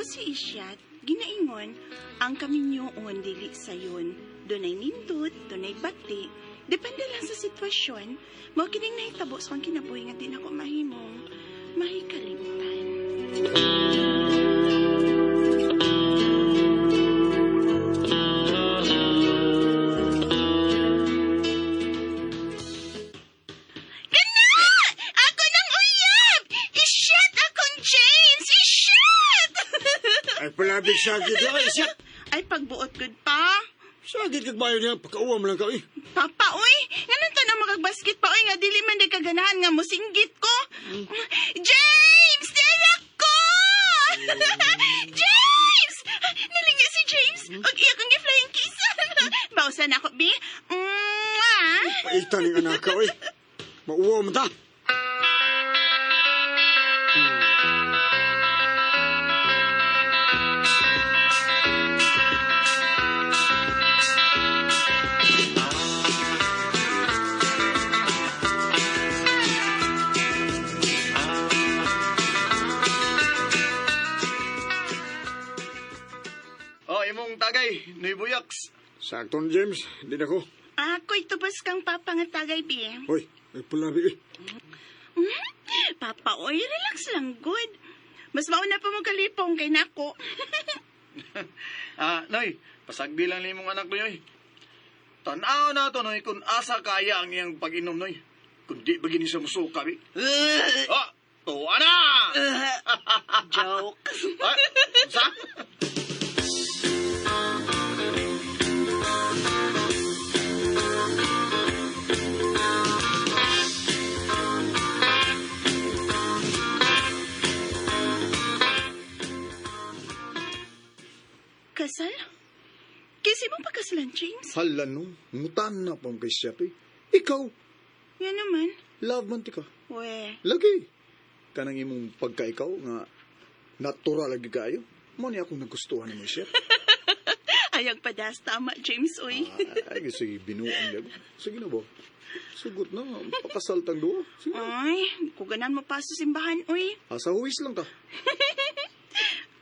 ko si Isyat, ginaingon, ang kaminyoon dili sayon. Dunay nindot, dunay bati. Depende lang sa sitwasyon. Mao kining nahitabo sa akong kinabuhi nga di nako mahimong mahikalimtan. Kana! Ako nang uyab! Isyat akong James! Isyat! Ay, palabig sagit. Ay, siya. Ay, pagbuot good pa. Sagit kag bayo niya. Pagkauwam lang ka, eh. Papa, uy! Ganun to na makagbaskit pa, uy, nga dili man di kaganahan nga musinggit ko. James! Tiyak ko! James! Nalingi si James. Og iya kong gi-flying kiss. Bausan ako, bi. Mwah! Paita ning anak ka, oy. Mauwam ta. Oh, imong tagay, Noy Buyaks. Sakto na, James. Di na ko. Ako'y tubos kang papa nga tagay, bi. Hoy, ay palabi, eh. Papa, oy, relax lang, good. Mas mauna pa mo kalipong kay nako. Ah, Noy, pasagdi lang ni imong anak, Noy. Tanaw na to, Noy, kung asa kaya ang iyang pag-inom, Noy. Kung di ba gini sa musuka, bi. Oh, tuwa na! Joke. Ah, sa? Kasal? Kasi mo pagkasalan, James? Hala, no. Mutan na pang kay siya, eh. Ikaw, Yan naman. love man ti ka. We. Lagi. Kanang imong pagka-ikaw nga natural lagi kayo. Mo ni akong nagustuhan ni mo siya. Ayag padas, tama, James, uy. Ay, sige, binuang lagi. Sige na ba? Sugot na, pakasal tang duha. Sige na. Ay, kuganan mo pa sa simbahan, uy. Asa huwis lang ta.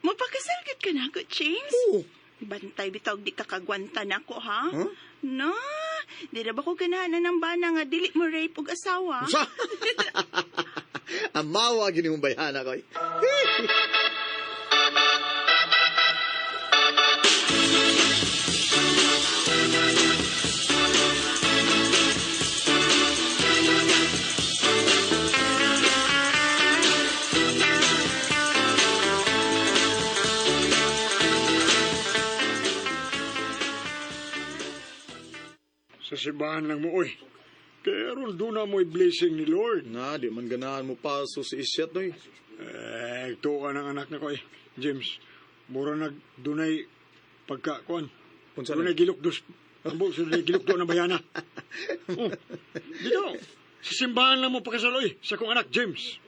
Mapakasal gid ka na ako, James. Oo. Bantay bitaw di ka kagwanta na ako, ha? Huh? No, di na ba ko ganahan ng bana nga dili mo rape og asawa? Sa? Amawa gini mong bayhana ko. Sa simbahan lang mo, oy. Pero doon na mo'y blessing ni Lord. Na, di man ganahan mo paso si Isyat, noy. Eh, tuwa ng anak na ko, eh. James, mura nag dunay pagka, kuan. Unsa Dunay na? gilok dos. Ambo, sa dunay gilok do na bayana. Oh, dito, sa simbahan lang mo pakasal, oy, sa kong anak, James.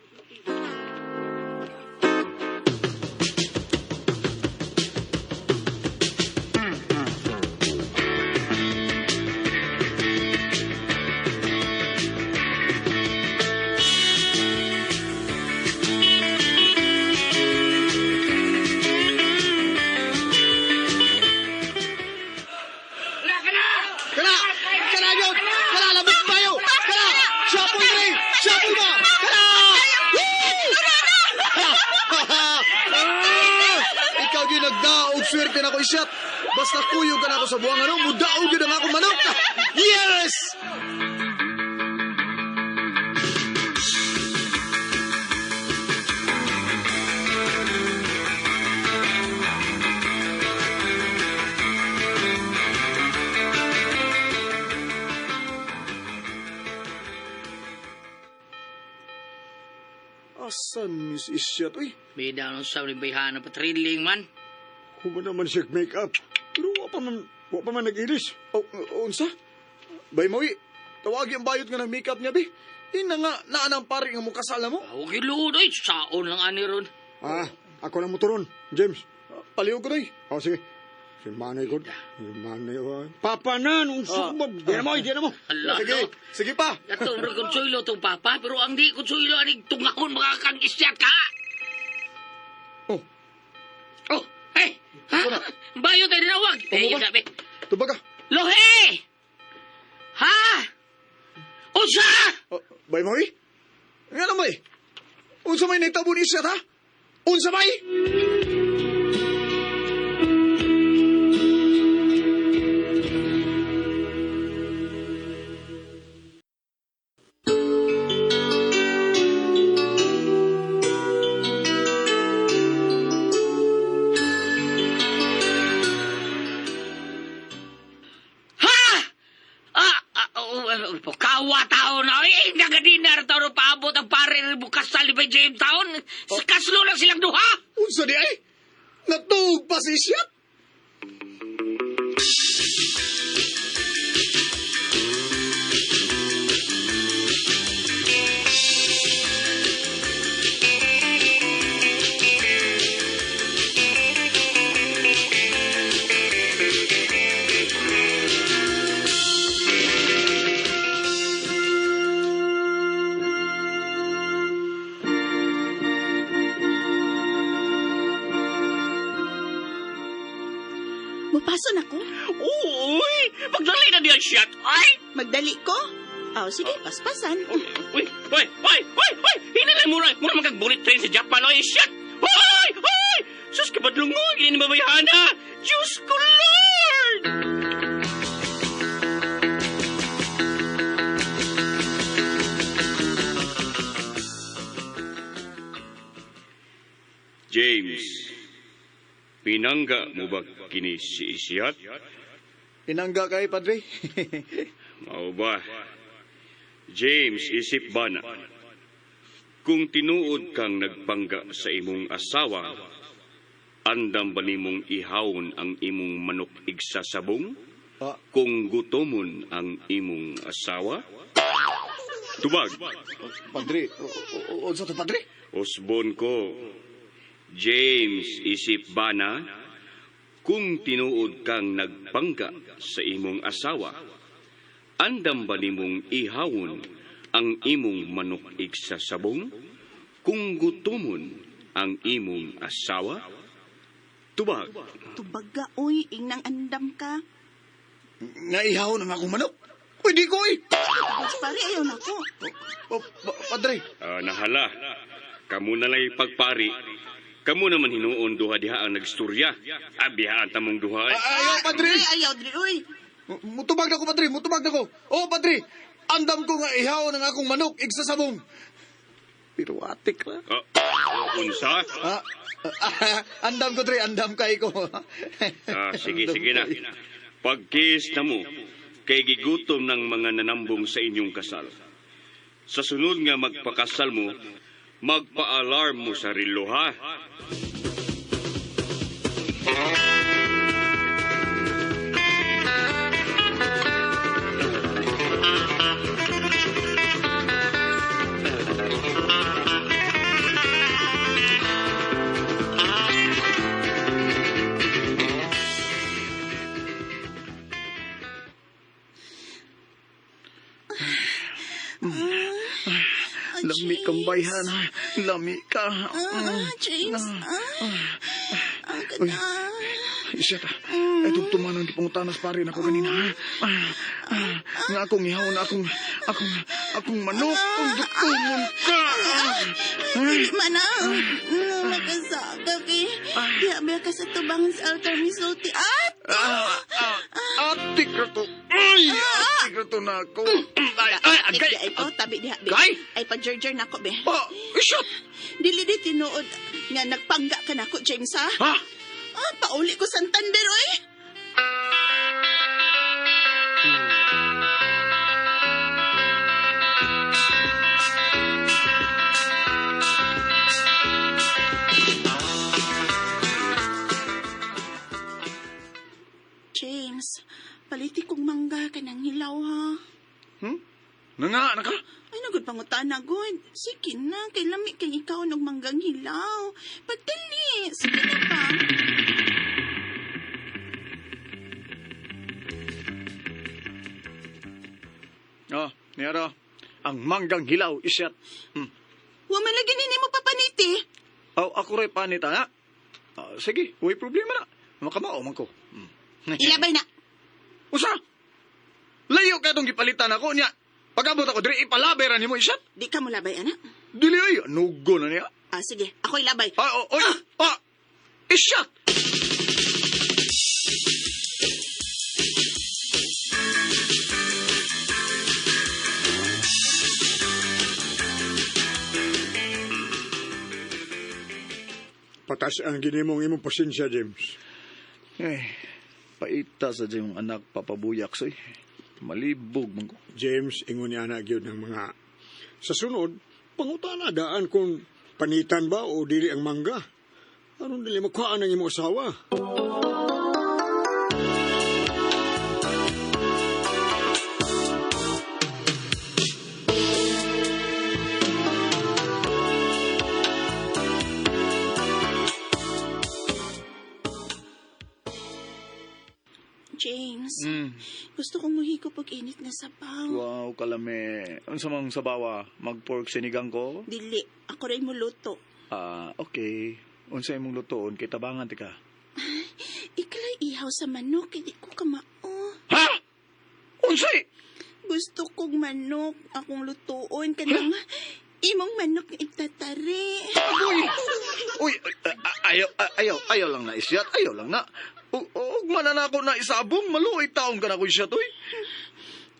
Kana! Kana yun! Kana labot tayo! Kana! Siya po rin! Siya po ba? Kana! Woo! Ah! Ikaw gyud nagdaog swerte na ko isyat. Basta kuyog ka na ako sa buwang ano, mudaog gyud ang akong manok. Yes! Asan Miss Isyat? Uy, Bida nung sa ni bayhana patriling man. Human naman siya make up. Pero wa pa man nag-ilis. oh, unsa? Bay mawi, tawagi ang bayot nga ng makeup niya, bi. Ina nga, naan ang pare nga mukasal na mo. Huwag yung oy. Saon lang ani ron. Ah, ako lang motoron, James. Palihog ko, Noy. Oh, sige. Si Manay ko. Si Manay ko. Papa na, nung sumab. Di na mo, di na mo. Hala, Sige, no. sige pa. Ato, mura konsuelo tong papa, pero ang di konsuelo, aning tungahon mga kang isyat ka. Oh. Oh, hey! Ha? Bayo tayo dinawag. Oo Eh, ba? sabi. Tubag ka. Lohe! Ha? Unsa? Oh, bay mo eh? Nga na bay? Unsa may nahitabo ni Isyat ha? Unsa may? Ha? Ah, ah, oh, oh, kawa taon na. Eh, nagadinar taon na paabot ang pare rin bukas sa Libay James taon. Sa kaslo lang silang duha. Unsa di ay? Natuog pa si Isyat? Mupaso na ko. Uy, pagdali na diyan shot. Ay! Magdali ko. Aw, sige, paspasan. Uy, uy, uy, uy, uy! Hinalay mura, mura magkag-bullet train sa Japan, oy, shot! Uy, uy! Sus, kabadlungon, hindi na mabayahana! Diyos ko, Lord! James, pinangga mo ba kini si Isyat? Inangga kay padre. Mao ba? James, isip ba na? Kung tinuod kang nagpangga sa imong asawa, andam ba nimong ihawon ang imong manok igsa sabong? Ah. Kung gutomon ang imong asawa? Tubag, Padre, unsa to padre? Osbon ko. James, isip ba na? Kung tinuod kang nagpangga sa imong asawa, andam ba nimong ihawon ang imong manok igsa sabong? Kung gutomon ang imong asawa? Tubag, Tubaga, oy, ingnang andam ka. Naihaw na akong manok. Uy, di ko eh. Tapos pare, ayaw na ko. Oh, padre, Nahala. Kamu na lang pagpari. Kamu naman hinuon duha diha ang nagstorya. Abihaan tamong duha. Eh. Ayaw padre. Dre, ayaw, dre, oy. Mutubag na ko padre, mutubag na ko. Oh padre, andam ko nga ihaw ng akong manok igsa sabong. Pero atik ra. Unsa? Ah, andam ko dre, andam kay ko. Ah, sige, sige na. Pagkiss na mo, kay gigutom ng mga nanambong sa inyong kasal. Sa sunod nga magpakasal mo, magpa-alarm mo sa relo, ha? Ah, Lami James. kang bayhan. Lami ka. Ah, James. Ah, ang Uy. ganda. Isa ta. Ay, tugtuman ang gipangutanas pare nako kanina. Ha? Ah, ah, nga akong ihaw na akong manok. Kung gutomon ka. Dili man ah. Magkasaka kay. Diha ba ka sa tubangan sa altar misulti. Ah! Ah, ah, atik ra to. Ay, atik ra to na ako. Ay, ay, agay! Ay, oh, tabi diha be. Agay! Ay, pag-jerjer na ko be. Ah, isyat! Dili di tinuod nga nagpangga ka nako, James ha? Ha? Ah, pauli ko Santander oy. James, paliti kong mangga ka ng hilaw ha. Hmm? Nanga, naka? Ay, nagod pangutana, god. Sige na, kay lami kay ikaw ng manggang hilaw. Pagdali, sige na pa. Oh, niyara. Ang manggang hilaw, isyat. Hmm. Wa man lagi nini mo papaniti. Aw, ako rin panit, ha? Ah, sige, way problema na. Makamao man ko. Ilabay na. Usa! Layo ka itong gipalitan ako niya. Pag-abot ako, diri ipalabay ra nimo isyat. Di ka mo labay, anak. Dili ay, nugo na niya. Ah, sige. Ako ilabay. Ay, oh, oy, ah, isyat! Patas ang ginimong imong pasensya, James. Eh, paita sa diyong anak papabuyak soy. Malibog man ko. James, ingon ni anak gyud ng mga sa sunod, pangutana daan kung panitan ba o dili ang mangga. Aron dili makuhaan ang imong asawa. James, gusto kong muhigop og init nga sabaw. Wow, kalame. Unsa mang sabawa? Mag-pork sinigang ko? Dili, ako rin mo luto. Ah, okay. Unsa imong lutoon kay tabangan tika? Ikalay ihaw sa manok, hindi ko kamao. Ha? Unsay? Gusto kong manok, akong lutoon kanang imong manok nga itatari. Uy! Uy, ayaw, ayaw, ayaw lang na isyat, ayaw lang na. Ug man na ako na isabong, maluoy taong ka na ko isyat, uy.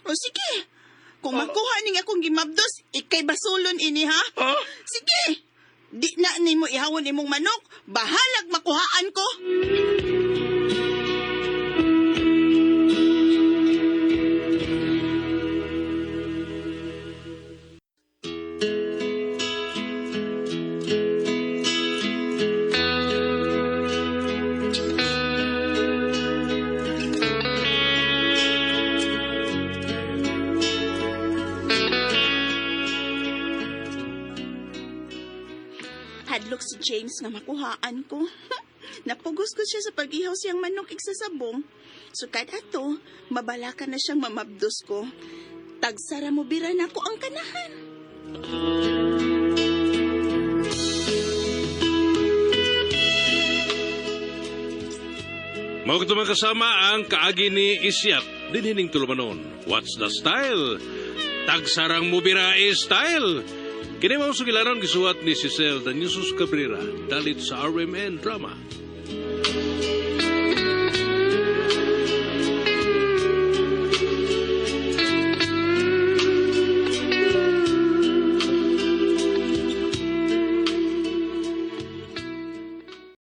O sige, kung makuha ning akong gimabdos, ikay basulon ini ha? Ha? Sige, di na nimo ihawon imong manok, bahalag makuhaan ko. Hadlok si James nga makuhaan ko. Napugos ko siya sa pag-ihaw siyang manok igsasabong. So kahit ato, mabalaka na siyang mamabdos ko. Tagsara mo bira na ako ang kanahan. Mao kato mga kasama ang kaagi ni Isyat dinhining tulumanon. What's the style? Tagsarang mubira style. Kini mao sugilanon gisuwat ni Cecil Daniusus Cabrera dalit sa RMN Drama.